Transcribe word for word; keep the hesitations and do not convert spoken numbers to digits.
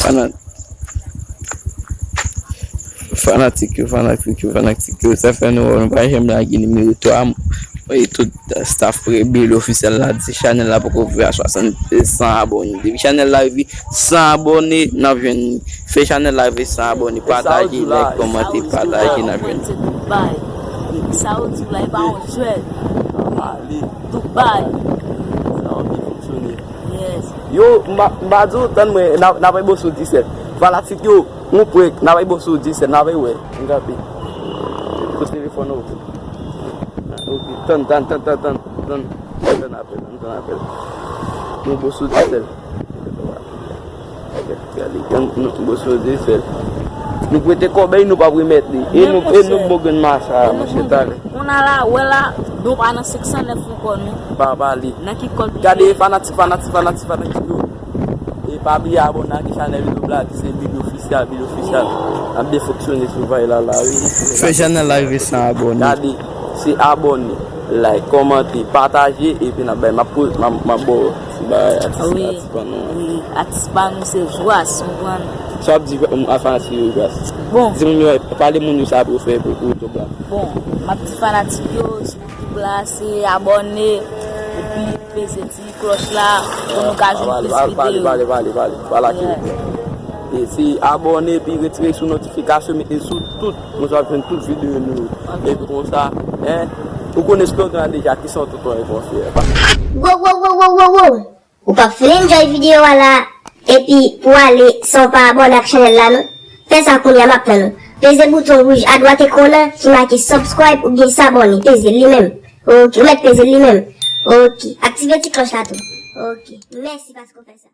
Fanat- Fanatik yo, fanatik yo, fanatik yo. Sa fè nou wè nou pa janm lage nimewo twa. E tout staff Rebel Officiel la di chanèl la poko rive a swasannde, san abòne. Depi chanèl la rive san abòne, n ap jwenn li. Fè chanèl la rive san abòne, pataje, like, kòmante, pataje, n ap jwenn li. Sa ou di la, e pa yon jwèt. Dubai. Yes. Yo, m pa di w, tann mwen, n a bay Boso disèt. Fanatik yo, yon prank, n a bay Boso disèt, n a bay wè. M kanpe. Pran telefòn ou. Ok, tann, tann, tann, tann, tann. Tann apèl, tann apèl. Yon Boso disèt. Gade, yon Boso disèt. Nou prete kòbèy, nou p ap remèt li. E nou, e nou bon grenn masa, monchè, talè. Kounye a la, wè la, nou pa nan senk san nèf ankò non. Pa pale. Nan ki kòd nou ye? Gade, fanatik, fanatik, fanatik, fanatik yo. E pa bliye abòne ak chanèl YouTube la ki se Big Official, Big Official. N ap defonksyone sou vay la la wi. Fè chanèl la rive san abòne. Gade, se abòne, like, kòmante, pataje epi n ap bay, m ap poze, m ap, m ap ba w ti bagay atis, atis pa nou an. Wi, atis pa nou se Jwas, ou konprann. Sa w ap di a fanatik yo Jwas? Bon. Di moun yo, pale moun yo sa pou yo fè pou, pou YouTube la. Bon, m ap di fanatik yo, YouTube la, se abòne, epi peze ti klòch la, pou nou ka jwenn plis videyo. Pale, pale, pale, pale, pale, pale ak yo. E se abòne, epi retire sou notifikasyon, mete sou tout, konsa w ap jwenn tout videyo nou yo. Epi konsa, en, ou konnen slogan an deja, ki sa w tonton e fò fè. Wo, wo, wo, wo, wo, wo! Ou p ap fin enjoy videyo a la, epi pou ale san w pa abòne ak chanèl la non. Fè sa kounye a, m ap tann ou. Peze bouton wouj adwat ekran w lan ki make subscribe oubyen s'abonner, peze l li menm. Ok, ou mèt peze l li menm. Ok, aktive ti klòch la tou. Ok, mèsi paske w fè sa.